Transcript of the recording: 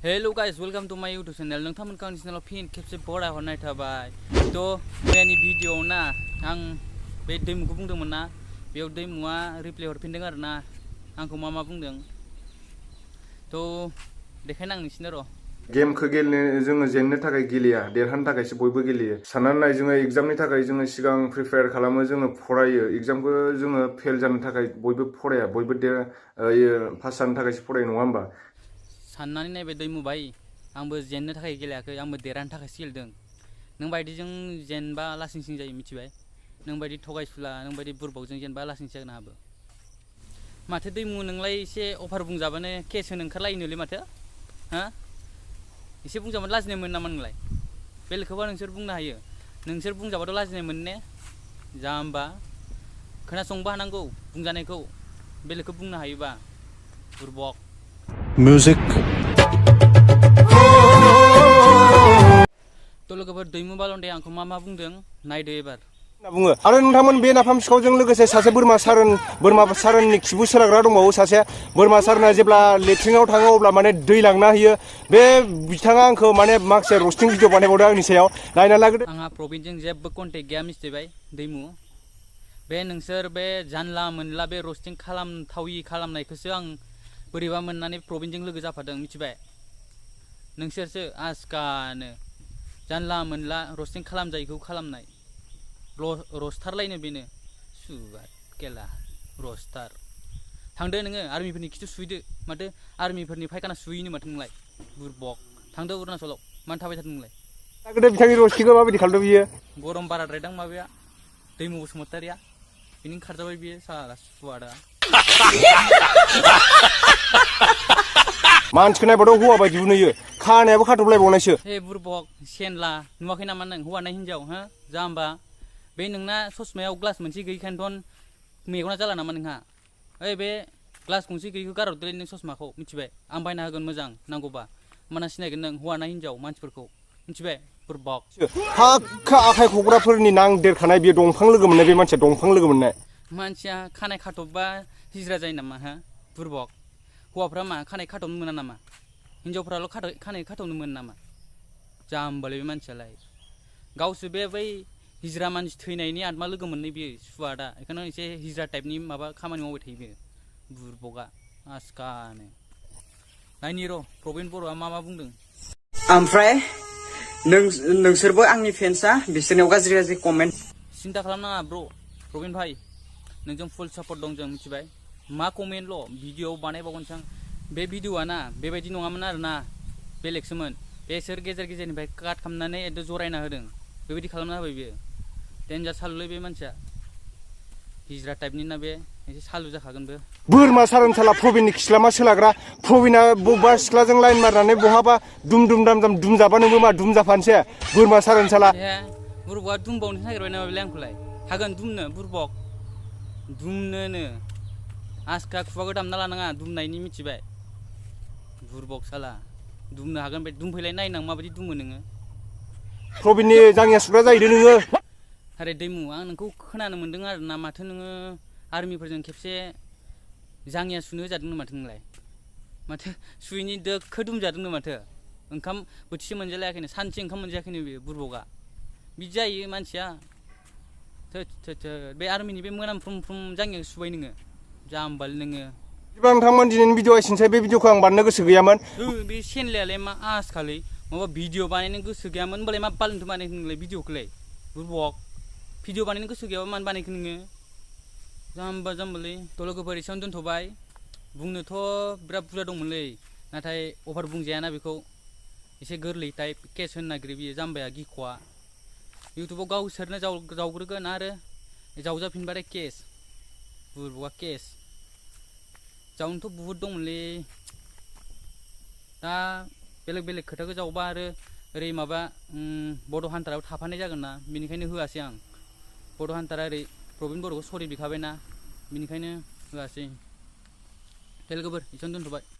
Hello guys, welcome to my YouTube channel. नोंथांमोनखौ आंनि चेनेलाव फिन खेबसे बराय हरनाय थाबाय। तो मैंने वीडियो ना आं बे दैमुखौ बुंदोंमोन ना बेयाव दैमुआ रिप्लाय हरफिनदों आरो ना आंखौ मा बुंदों। तो देखायना आं नोंसिनो र'। गेमखौ गेलेनो जोङो जेननो थाखाय गेलेया देरहानो थाखायसो बयबो गेलेयो साननानै नाय जोङो एग्जामनि थाखाय जोङो सिगां प्रिपेयार खालामो जोङो फरायो एग्जामखौ जोङो फेल जानो थाखाय बयबो फराया बयबो पास जानो थाखायसो फरायो नङा होमबा साननानै नायबाय दैमु भाई आंबो जेननो थाखाय गेलेयाखै आंबो देरहानो थाखायसो गेलेदों नों बायदिजों जेनबा लासिंसिं जायो मिथिबाय नों बायदि थगायसुला नों बायदि बुरबकजों जेनबा लासिंसिं जागोन आंहाबो माथो दैमु नोंलाय एसे अफार बुंजाबानो केस होनो ओंखारलायोनोलै माथो हा एसे बुंजाबानो लाजिनाय मोनो नामा नोंलाय बेलेगखौबा नोंसोर बुंनो हायो नोंसोर बुंजाबाथ' लाजिनाय मोनो ने जाम्बा खोनासंबा हानांगौ बुंजानायखौ बेलेगखौ बुंनो हायोबा बुरबक Music. तो लोगोफोर दैमु बालनदे आंखौ मा बुंदों नायदो एबार बुङो आरो नोंथांमोन बे नाफाम सिखावजों लोगोसे सासे बोरमा सारोननि खिबु सोलाग्रा दंबावो सासे बोरमा सारोना जेब्ला लेट्रिनाव थाङो अब्ला माने दै लांना होयो बे बिथाङा आंखौ माने माखासे रस्टिं भिडिअ बानायबावदों आंनि सायाव नायना लाग्रोदो आंहा प्रबिनजों जेबो कन्टेक्ट गैया मिथिबाय दैमु बे नोंसोर बे जानला मोनला बे रस्टिं खालामथावि खालामनायखौसो आं बोरैबा मोननानै प्रबिनजों लोगो जाफादों मिथिबाय नोंसोरसो आसकानो जानला मोनला रस्टिं खालामजायैखौ खालामनाय रस्टारलायनो बेनो सुबार केला रस्टार थांदो नोङो आर्मिफोरनि खिथु सुहैदो माथो आर्मिफोरनि फायखाना सुहैनो माथो नोंलाय बुरबक थांदो अरुणाचलाव मानो थाबाय थादों नोंलाय लाग्रोदो बिथांनि रस्टिंखौ माबायदि खालामदों बियो गरम बाराद्रायदां माबाया दैमु बसुमतारिया बिनि खारजाबाय बियो साला सुवादा मानसिखौ नायबाथ' हौवा बायदिबो नुयो खानायाबो खाथबलायबावनायसो हे बुरबक सेनला नुवाखै नामा नों हौवा नाय हिनजाव हो जाम्बा बे नोंना ससमायाव ग्लास मोनसे गैयैखायनोथ' मेगना जाला नामा नोंहा ओइ बे ग्लास गंसे गैयैखौ गारहरदोलै नों ससमाखौ मिथिबाय आं बायना होगोन मोजां नांगौबा होमबाना सिनायगोन नों हौवा ना हिनजाव मानसिफोरखौ मिथिबाय बुरबक हाखा आखाइ खग्राफोरनि नांदेरखानाय बेयो दंफां लोगो मोननाय बे मानसिया दंफां लोगो मोननाय मानसिया खानाय खाथबबा हिज्रा जायो नामा हा बुरबक हौवाफ्रा मा खानाय खाथबनो मोना नामा हिनजावफ्राल' खानाय खाथबनो मोनो नामा जाम्बालै बे मानसियालाय गावसो बे बै हिज्रा मानसि थैनायनि आत्मा लोगो मोननाय बियो सुवादा बेखायनो एसे हिज्रा टाइपनि माबा खामानि मावबाय थायो बियो बुरबकआ आसकानो नायनि र' प्रबिन बर'आ मा बुंदों ओमफ्राय नोंसोरबो आंनि फेन्सआ बिसोरनियाव गाज्रि कमेन्ट सिन्था खालामनाङा ब्र प्रबिन भाई नोंजों फुल सापर्ट दं जों मिथिबाय मा कमेन्टल' भिडिअ बानायबावगोनसो आं बे भिडिअआ ना बेबायदि नङामोन आरोना बेलेगसोमोन बेसोर गेजेरनिफ्राय काट खालामनानै एकदम जरायना होदों बेबायदि खालामना होबाय बियो डेन्जार सालुलै बे मानसिया हिज्रा टाइपनि ना बे एसे सालु जाखागोनबो बोरमा सारोन साला प्रबिननि खिस्लामा सोलाग्रा प्रबिना बबेबा सिख्लाजों लाइन मारनानै बहाबा दुम जाबा नोंबो मा दुम जाफानोसै बोरमा सारोन साला बुरबकआ दुमबावनोसो नागिरबाय नामा बेलाय आंखौलाय हागोन दुमनो बुरबक दुमनोनो आसका खुगाखौ दामना लानाङा दुमनायनि मिथिबाय बुरबक साला दुमनो हागोन बे दुमफैलाय नायनां माबायदि दुमो नोङो प्रबिननि जाङिया सुग्रा जाहैदो नोङो आरे दैमु आं नोंखौ खोनानो मोन्दों आरो ना माथो नोङो आर्मिफोरजों खेबसे जाङिया सुनो होजादोंनो माथो नोंलाय माथो सुयैनि दोखो दुमजादोंनो माथो ओंखाम बोथिसे मोनजालायाखैनो सानसे ओंखाम मोनजायाखैनो बे बुरबकआ बिदि जायो मानसिया बे आर्मिनि बे मोनामफ्रुम जाङिया सुबाय नोङो जाम्बालै नोङो बिदिबा नोंथांमोन दिनैनि भिडिअ एसेनोसै बे भिडिअखौ आं बानायनो गोसो गैयामोन बे सेनलायालाय मा आसखालै माबा भिडिअ बानायनो गोसो गैयामोन होनबालाय मा बानायनोथो बानायखो नोंलाय भिडिअखौलाय बुरबक भिडिअ बानायनो गोसो गैयाबा मानो बानायखो नोङो जाम्बालै थ' लोगोफोर एसेयावनो दोनथ'बाय बुंनोथ' बिराद बुरजा दंमोनलै नाथाय अभार बुंजायाना बेखौ एसे गोरलै टाइप केस होनो नागिरो बियो जाम्बाया गिख'आ इउटुबाव गावसोरनो जावग्रोगोन आरो जावजाफिनबाथाय केस बुरबकआ केस जावनोथ' बुहुद दंमोनलै दा बेलेग खोथाखौ जावबा आरो ओरै माबा बड' हान्टाराव थाफानाय जागोन ना बेनिखायनो होआसै आं बड' हान्टारा ओरै प्रबिन बर'खौ सरि बिखाबायना बेनिखायनो होआसै लोगोफोर एसेयावनो दोनथ'बाय